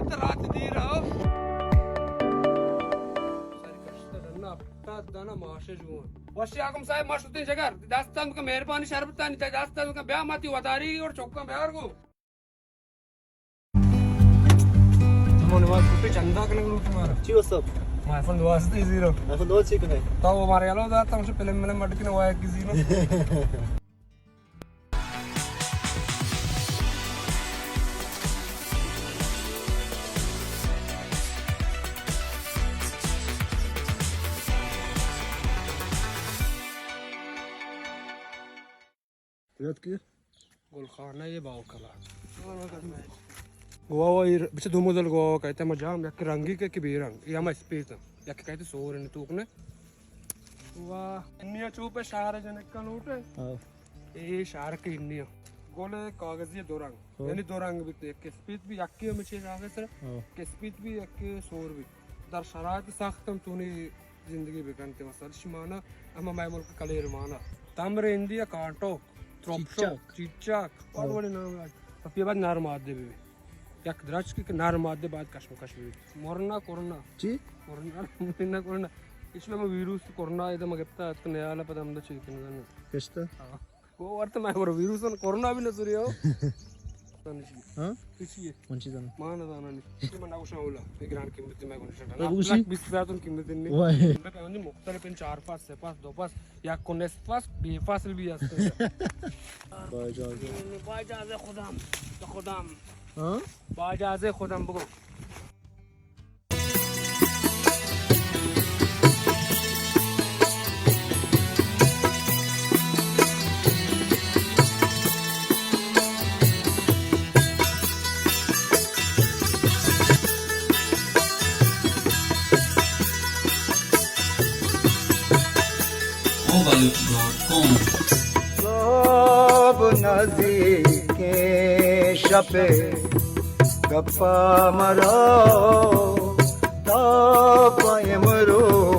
رات دیر ہو۔ ساری کشتہ ڈنا ہفتاد دانا ماشے جوان۔ وشی حاکم صاحب، ما شتیں جگر۔ دست تن بکن، مہربانی شربتانی، دست تن بکن، بیا ماتی وداری اور چوکاں بیار گو۔ ہمو نماز کتے چندہ کنگ لوٹی مارا۔ چی واسطہ؟ ما ایفون دوازدہ زیرو۔ ایفون دو چی کنے؟ تو وہ مارے الو داتا، مجھے فلم ملم مڈ کنے وائے کی زیرو۔ یاد کی؟ گلخانہ یہ باو کلا۔ گوا وا ایر، بچہ دو مدل گوا وا کہتے ہیں، ہما جام، یک رنگی کے، کہ بے رنگ، یہ ہما اسپیت ہیں، یک کہتے سور ہیں توک نے۔ وا انیا چوپ ہے شہر جنک کا لوٹ ہے۔ ہاں۔ اے شہر کے انیا۔ گل کاغذی دو رنگ، ہاں۔ یعنی دو رنگ بیتے، یک اسپیت بھی، یک کے ہمیں چیز آگے سر، ہاں۔ کہ اسپیت بھی، یک کے سور بھی۔ در شرایط سخت ہم تو نہیں زندگی بکنت، مثلاً شمانا ہما مئے ملک کلیر مانا۔ تمر انڈیا کانٹو، تروپشو، چیچک۔ چیچک۔ وڑ وڑے نام ہے۔ پپیا بعد نر مادے بھی۔ یک درچک کہ نر مادے بعد کشمکش بھی۔ مرنا کرنا۔ چی؟ مرنا، مرنا کرنا۔ اس میں ویروس کرنا، ادھر مگتا، اتنے آلا پتہ ہم دا چیز نہیں۔ کشتا؟ ہاں۔ وہ ورت میں برو ویروس ان کورونا بھی نہ سوری ہو۔ ہاں؟ کچھ یہ۔ من چیزاں۔ ما نہ زانا نہیں۔ من نہ گوشاں اولا۔ یہ گران قیمت میں گوشاں۔ تو گوشی؟ لاکھ بیس ہزار تن قیمت نہیں۔ وائے۔ میں پہنی مختلف ان چار پاس، سے پاس، دو پاس، یا کون اس پاس، بے فاصل بھی است۔ باجازے۔ باجازے خدام۔ تو خدام۔ ہاں؟ باجازے خدام بگو۔ لاب نزیکیں شپ ءِ گپا مرو، تا پہ امرو